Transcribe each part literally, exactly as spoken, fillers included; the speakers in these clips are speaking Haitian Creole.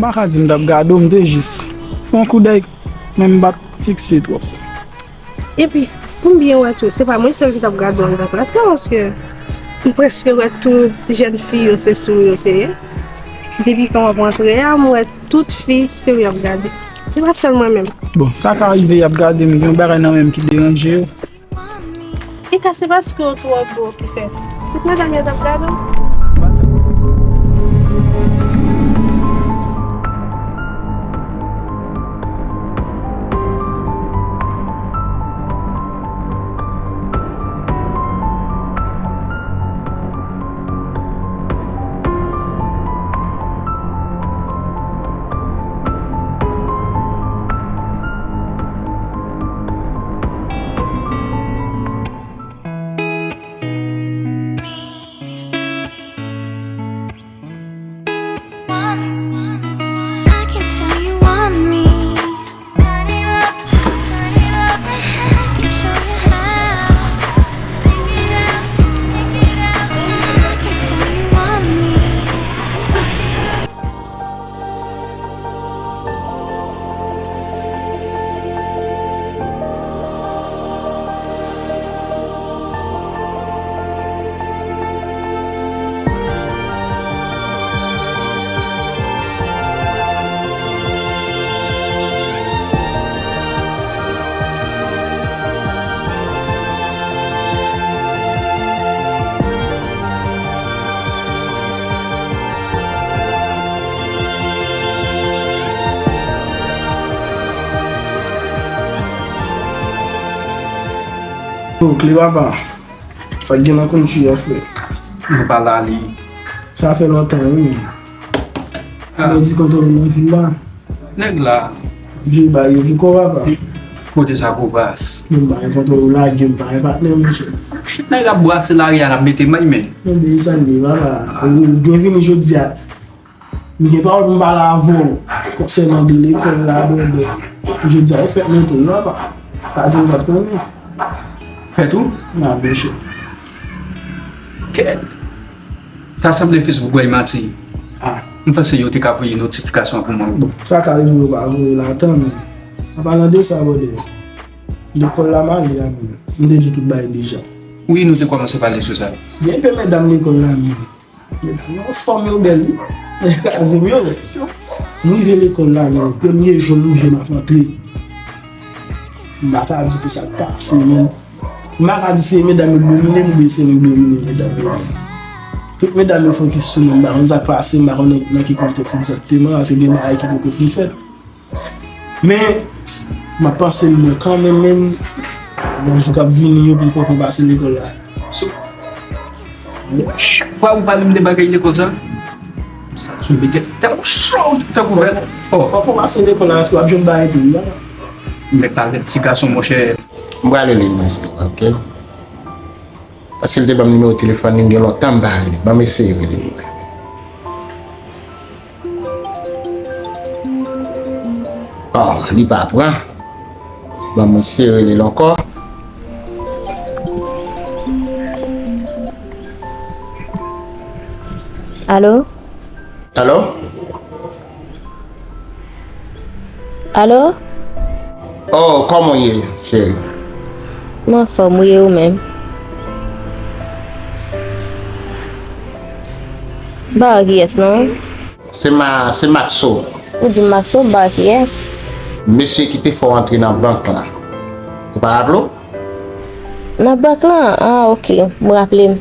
pa ka di m t ap gade w, m te jis fè yon koudèy, men m pa t fikse twòp. Epi, pou m byen wè tou, se pa mwen sèl ki t ap gade w anndan klas la, paske m prèske wè tout jèn fi yo se sou w yo te ye. Depi kan w ap antre a, m wè tout fi se w y ap gade. Se pa sèl mwen menm. Bon, sa ka rive y ap gade m, gen yon bagay nan men m ki deranje yo. E ka se paske w twò gwo ki fè tout medam yo t ap gade w. Oh, kle papa. Sa k gen nan kountry a, frè? Nou pa la li. Sa fè lontan, wi, men. Ah. Mwen di kontwole nan vil la. Nèg la. Vye bay yo pou kò, papa. Kote sa kou bas? Mwen bay kontwole lage, m pa gen patnè, monchè. Nèg ap brase lari a, l ap mete may, men. Mwen bay sa li, papa. Ou byenvini jodi a. M gen pawòl pou m pale avè w konsènan de lekòl la, bon, bon. Jodi a, e fèt mwen tou, non, pa, pa di m pa t konnen. Fèt ou? Nan, byen si. Kèt. Ta sanble Facebook bay manti. Ah. M panse yo te ka voye notifikasyon an pou mwen. Bon, sa ka rive yo pa voye l, atann. An palan de sa, brother, lekòl la m ale a, men m te di w tout bagay deja. Wi, nou te kòmanse pale sou sa. Gen pe medam lekòl la, men. Medam yo fòm yo bèl, wi. Men kraze m yo. M rive lekòl la, men premye jou m je m ap antre. M pa ka di ki sa k pase, men. M pa ka di se medam yo domine m oubyen se mwen k domine medam yo, men. Tout medam yo fokis sou mwen, m pa konn sa k pase, m pa konn nan ki kontèks egzakteman, paske gen bagay ki poko fin fèt. Men, m ap panse l mwen kanmenm, menm nan jou k ap vini yo pou m fè w fè pase lekòl la. So, chak fwa ou pale m de bagay lekòl sa, sa tou mete tèt ou cho tankou vèt. Oh. Fò, fò w pase lekòl la, paske w ap jwenn bagay tou, wi, papa. Nèg pa vèt ti gason, monchè. M prale li, mwen, se, ok? Paske l te ban m nimewo telefòn li, m gen lontan m pa rele. Ban m eseye rele l. Oh, li pa pran. Ban m eseye rele l ankò. Alo? Alo? Alo? Oh, kòman w ye, cheri? M anfòm, wi, e ou menm? M pa wè kiyès, non. Se Ma-, se Maxo. Ou di m Maxo, m pa wè kiyès. Mesye ki te fè w antre nan bank la. Ou pa raple w? Nan bank lan? Ah, ok. M raple m.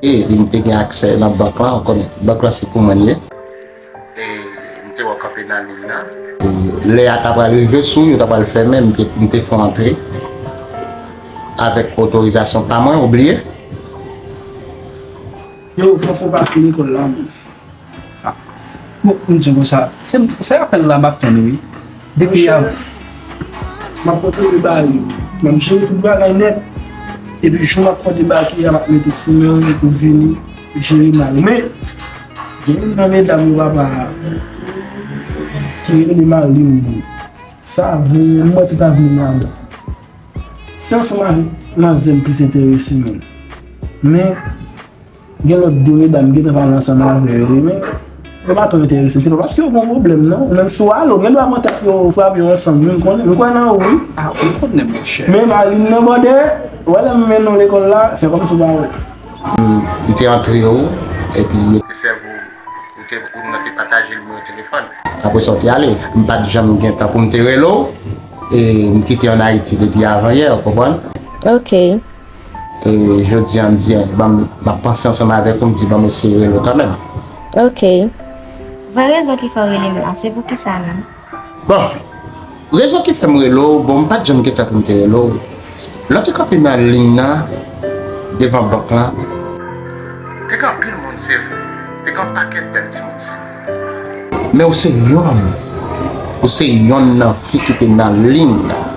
E, li m te gen aksè nan bank lan, ou konn bank lan se pou mwen l ye. E, m te wè w kanpe nan liy nan. E, lè a ta pral rive sou, yo ta pral fèmen, m te, m te fè w antre. Avèk otorizasyon pa mwen, ou bliye? Yo, fò, fò w pase lekòl la, men. Ah. Bon, m di w konsa, se, se apèl la m ap tann, wi. Depi a. Monchè, m ap kontwole bagay yo. M ap jere tout bagay nèt. Epi, jou m ap fè w debake a, m ap mete w sou men w pou w vini jere mari w. Men, gen youn nan medam yo, papa, ki rele Marlene. Sa, m wè tout avni m ladan. Se ansanm avèk manzè m plis enterese, menm. Men, gen lòt de medam m gentan pale ansanm avè yo, wi, men Yo pa twò enterese m. Se pa paske yo gen yon pwoblèm, non. Menm si w ale, w gen dwa mwen t ap yo frape yo ansanm. Men m konnen, m kwè nan ou, wi. Ah, ou konnen, monchè. Men Malin nan, brother, wè lè m mennen w lekòl la, fè kòmsi w pa wè. M, m te antre yo, epi yo te sèvi w, ou te, ou nan te pataje nimewo telefòn. Apre sa, w te ale. M pa t janm gen tan pou m te rele w, e m kite ann Ayiti depi avan yè, w konprann? Ok. E jodi a, m di, ban m, m ap panse ansanm avèk ou, m di, ban m eseye rele w kanmenm. Ok. Vrè rezon ki fè w rele m la, se poukisa menm? Bon, rezon ki fè m rele w, bon, m pa t janm gen tan pou m te rele w. Lè w te kanpe nan liy nan, devan bank lan, te gen anpil moun, se vre. Te gen yon pakèt bèl timoun, se vre. Men ou se yonn, ou se yonn nan fi ki te nan liy nan.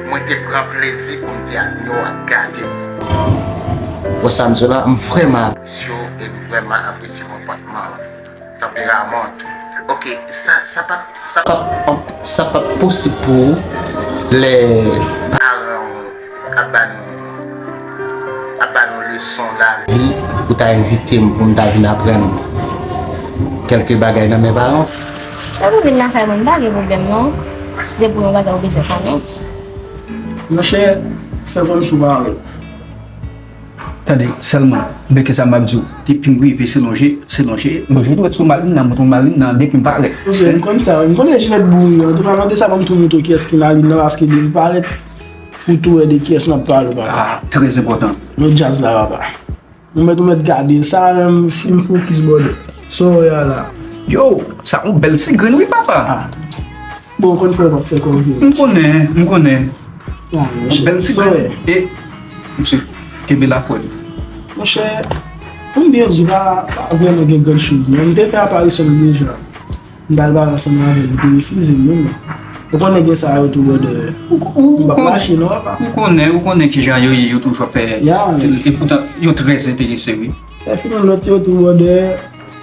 Mwen te pran plezi pou m te admire w, ap gade w. Wè sa m di w la, m vrèman apresye w e m vrèman apresye konpòtman w, tanperaman w tou. Ok, sa, sa pa, sa pa, sa pa posib pou ou lè paran w ap ba nou, ap ba nou leson lavi, ou ta envite m pou m ta vin aprann kèlke bagay nan men paran w? Sa pou vin lakay mwen, m pa gen pwoblèm non. Si se pou yon bagay ou bezwen konnen. Monchè, fè kòmsi w pa wè. Tande, sèlman, bèk sa m ap di w, depi m rive, se lonje, se lonje, lonje dwèt sou Malin nan, mouton Malin nan, depi m parèt. Ok, m konn sa, m konnen jilèt bouri an. Antouka, mande sa ban m tou montre w kiyès ki Malin nan, paske depi parèt, ou tou wè de kiyès m ap pale w, papa. Ah, trè enpòtan. Men djaz la, papa. Ou mèt, ou mèt gade sa, menm si m fokis, brother. Sa w wè a la. Yo, sa yon bèl ti grenn, wi, papa. Ah. Bon, w konn fè w p ap fè kòb yo. M konnen, m konnen. Ah, monchè, bèl ti sa w wè. E, mesye, kenbe la, frè m. Monchè, pou m byen di w, pa, pa vrèman gen grann choz, non. M te fè aparisyon m deja. M t al pale ansanm avè l, li te refize m menm. Ou konnen gen sa yo tou, brother. Ou, ou, ou, m p ap kon-, lache non, papa. Ou konnen, ou konnen kijan yo ye, yo toujou ap fè stil, epoutan, yo trè enterese, wi. Fè fini lòt yo tou, brother.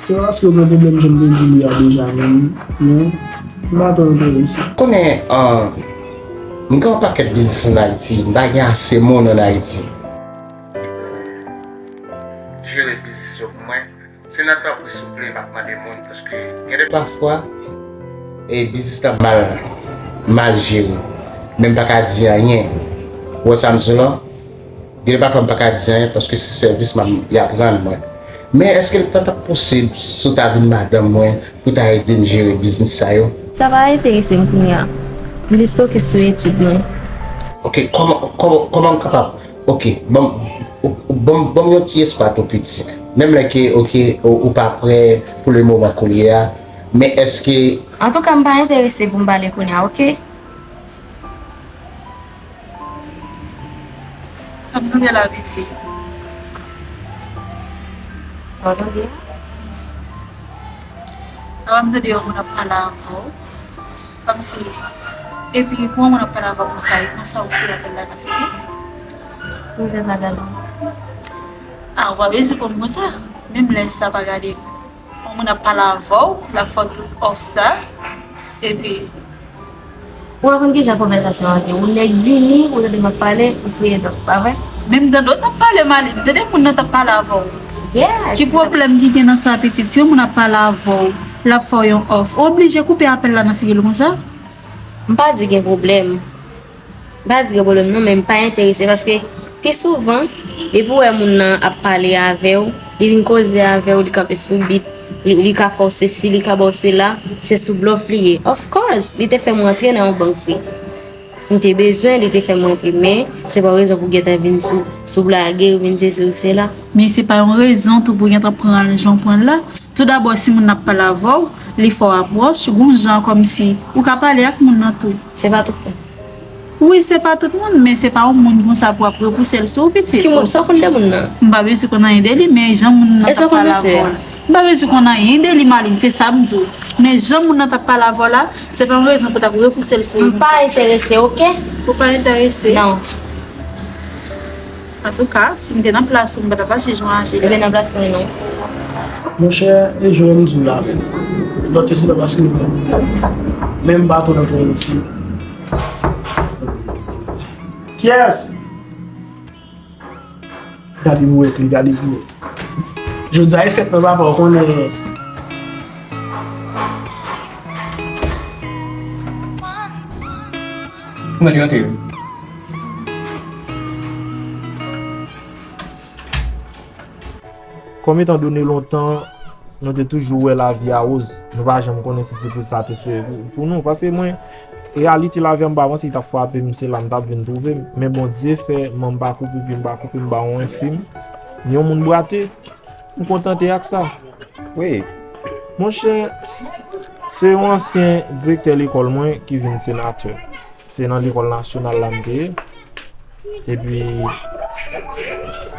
Se pa paske yo gen pwoblèm jan m te di w li a deja, men, men, m pa twò enterese. Konnen, ah, m gen yon pakèt biznis ann Ayiti, m pa gen ase moun ann Ayiti. Jere biznis yo pou mwen. Se nan tanpri souple m ap mande moun, paske gen de pafwa, e biznis la mal, mal jere. Men m pa ka di anyen. Ou wè sa m di w la? Gen de pafwa m pa ka di anyen, paske se sèvis m ap, y ap rann mwen. Men èske l ta, t ap posib si w ta vin madanm mwen pou w ta ede m jere biznis sa yo? Sa pa enterese m kounye a. M plis fokis sou etid mwen. Ok, kòman, kòman, kòman m kapab Ok, ban m, ban m, ban m yon ti espas tou piti. Menm lè ke, ok, ou, ou pa prè pou le moman kounye a, men èske Antouka, m pa enterese pou m pale kounye a, ok? Sa m tande la, piti? Sa w tande a? Apa m tande yon moun ap pale avè w. Kòmsi, epi pou yon moun ap pale avè w konsa, e konsa ou kite apèl la nan figi? Pou sa sa gade w? A, ou pa bezwen konn konsa. Menm lè sa pa gade m. Yon moun ap pale avè w, l ap fè w tout òf sa, epi Ou pa konn kijan konvèsasyon an ye. Yon nèg vini, ou tande m ap pale, ou fouye dan, pa vre? Menm tande w t ap pale, Maline, tande moun nan t ap pale avè w. Yes. Ki pwoblèm ki gen nan sa, pitit? Si yon moun ap pale avè w, l ap fè w yon òf, ou oblije koupe apèl la nan figi l konsa? M pa di gen pwoblèm. M pa di gen pwoblèm non, men m pa enterese paske pi souvan, depi w wè moun nan ap pale avè w, li vin koze avè w, li kanpe sou bit, li, li ka fè w sesi, li ka ba w sela, se sou blòf li ye. Of course, li te fè m rantre nan yon bank vre. M te bezwen, li te fè m rantre, men se pa yon rezon pou w gentan vin sou, sou blage, ou vin sesi ou sela. Men se pa yon rezon tou pou w gentan pran l jan w pran l la. Toudabò, si moun nan ap pale avè w, li fè w apwòch, gon jan kòmsi ou ka pale ak moun nan tou. Se pa tout moun. Wi, se pa tout moun, men se pa yon moun konsa pou w ap repouse l sou ou, pitit. Ki moun? Sa w konn de moun nan? M pa bezwen konn anyen de li, men jan moun nan t ap pale avè w la. M pa bezwen konn anyen de li, Maline, se sa m di w. Men jan moun nan t ap pale avè w la, se pa yon rezon pou w t ap repouse l sou ou konsa. M pa enterese, ok? Ou pa enterese? Non. Antouka, si m te nan plas ou, m pa t ap aji jan w aji la. Ebyen, nan plas mwen, non. Monchè, e jan m di w la menm. Lòt yo se pa paske yo pran pwoblèm. Men m pa twò antre isit. Kiyès? Gade pou wè, gade pou wè. Jodi a e fèt mwen, papa, w konnen. Mwen, li antre. Kòm etan done lontan, nou te toujou wè lavi a woz. Nou pa janm konnen si se pou sa te sere pou, pou nou. Paske mwen, reyalite lavi a, m pa panse li t ap frape m, se la m t ap vin twouve m. Men Bondye fè, manm pa koupe pye m, pa koupe m, ba yon enfim. Yon moun bwate, m kontante ak sa. Wi. Monchè, se yon ansyen direktè lekòl mwen ki vin senatè. Se nan lekòl nasyonal la m te ye. Epi,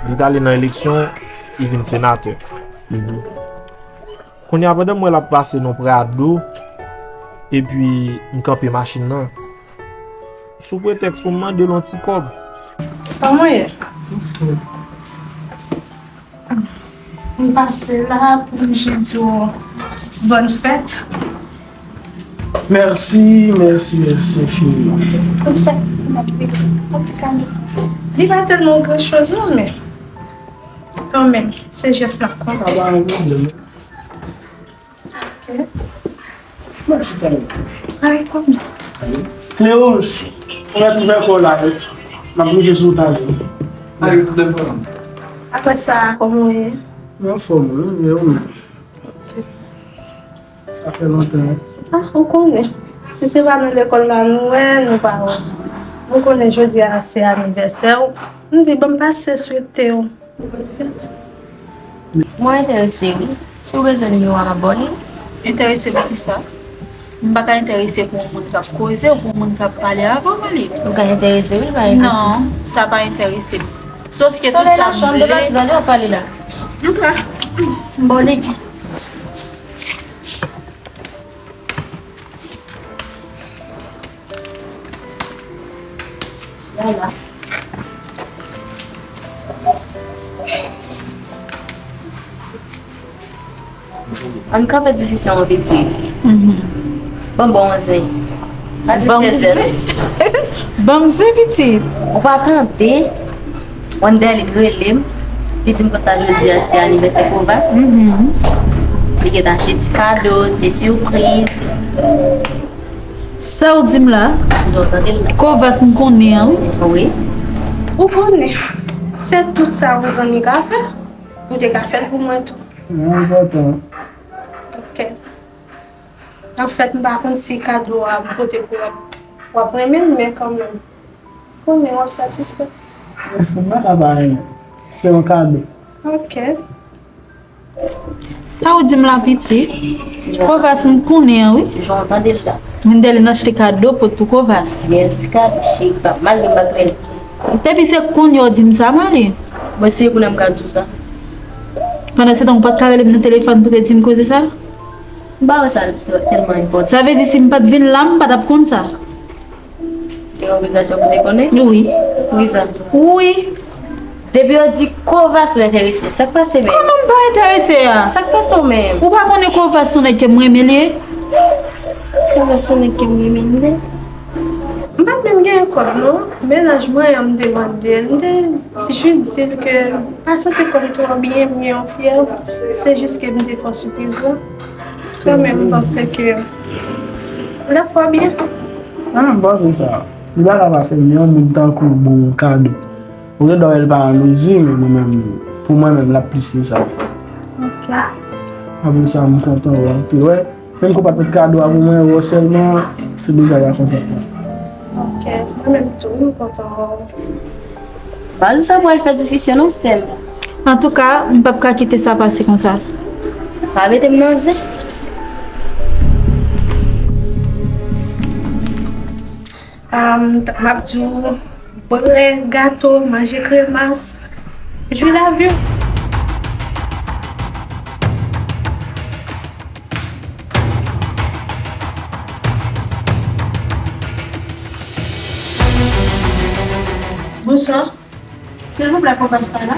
li t ale nan eleksyon, li vin senatè. Kounye a, pandan m wè l ap pase nan Prado, epi m kanpe machin nan, sou pretèks pou m mande l yon ti kòb. Kòman w ye? M pase la pou m jis di w bòn fèt. Mèsi, mèsi, mèsi enfiniman. Bòn fèt, m ap peye yon ti kado. Li pa tèlman gran choz non, men kanmenm, se jès la k konte. Pa gen pwoblèm. Ok. Mèsi, Tanya. Alright, kounye a. Cléoce, ou mèt ouvè kò w la, wi. M ap rive sou ou talè. Alright, pwoblèm, frè m. Apre sa, kòman w ye? Mwen anfòm, wi, e ou menm? Ok. Sa fè lontan, wi. Ah, ou konnen. Si se pa nan lekòl la nou wè, nou pa wè. Nou konnen jodi a se anivèsè w. M di, ban m pase swete w. Bòn fèt. Mwen enterese, wi. Si w bezwen nimewo a, m ap ba w li. Enterese pou kisa? M pa ka enterese pou yon moun k ap koze ou pou yon moun k ap pale avè w, Mali. Ou ka enterese, wi, pa enterese. Non, sa pa enterese m. Sof ke tout sa m vle. Solèy la cho, m deplase, gade w ap pale la. M ka. M ba w li. Ann kanpe diskisyon an piti. Ban m ba w yon zen. Pa di fè zen. Ban m zen pitit. Ou pa tande? Wandèlin rele m. Li di m konsa jodi a se anivèsè Kovas. Li gentan achte ti kado, ti sipriz. Sa w di m la? Jan w tande l la. Kovas m konnen an, wi. Wi. Ou konnen, se tout sa yon zanmi ka fè, ou te ka fè l pou mwen tou. Mwen kontan. Ok. Anfèt, m pa konn si kado a m pote pou w ap, w ap renmen l, men kanmenm. Konnen w ap satisfè. M pa ka pa renmen. Se yon kado. Ok. Sa w di m la pitit? Jan. Kovas m konnen an, wi. Jan w tande l la. Wendèlin achte kado pote pou Kovas. Bèl ti kado, cheri pa m, malgre m pa t renmen. Depi se kounye a w di m sa, Mali. Mwen se kounye a m ka di w sa. Pandan se tan, ou pa t ka rele m nan telefòn pou te di m koze sa? M pa wè sa tèlman enpòtan. Sa vle di si m pa t vin la, m pa t ap konn sa. Gen obligasyon pou te konnen? Wi. Poukisa? Wi. Depi yo di Kovas ou enterese, sa k pase menm? Kòman m pa enterese a? Sa k pase w menm? Ou pa konnen Kovas se yon nèg ke m renmen li ye? Kovas se yon nèg ke m renmen li ye? M pa t menm genyen kòb non. Mennaj mwen an, m te mande l, m te jis di l ke m pa santi kò m twò byen, m gen yon fyèv. Se jis ke m te fè sipriz la. Kanmenm, m panse ke l ap fè w byen. Ah, m panse sa. Li pa ka pa fè m, yon moun tankou w ban w yon kado. Ou gen dwa wè l pa an mezi, men mwen menm, pou mwen menm, l ap plis ke sa. Ok. Apre sa, m kontan wè w anpil, wè. Menm ke w pa t met kado a pou mwen, wè w sèlman, se deja yon kontantman. Ok, mwen menm tou, m kontan wè w. Pa di sa pou al fè diskisyon non, sè m. Antouka, m p ap ka kite sa pase konsa. Pa mete m nan zen. Am, m ap di w, bwè gato, manje kremas, jwi lavi w. Bonswa. Silvouplè, Kovas pa la?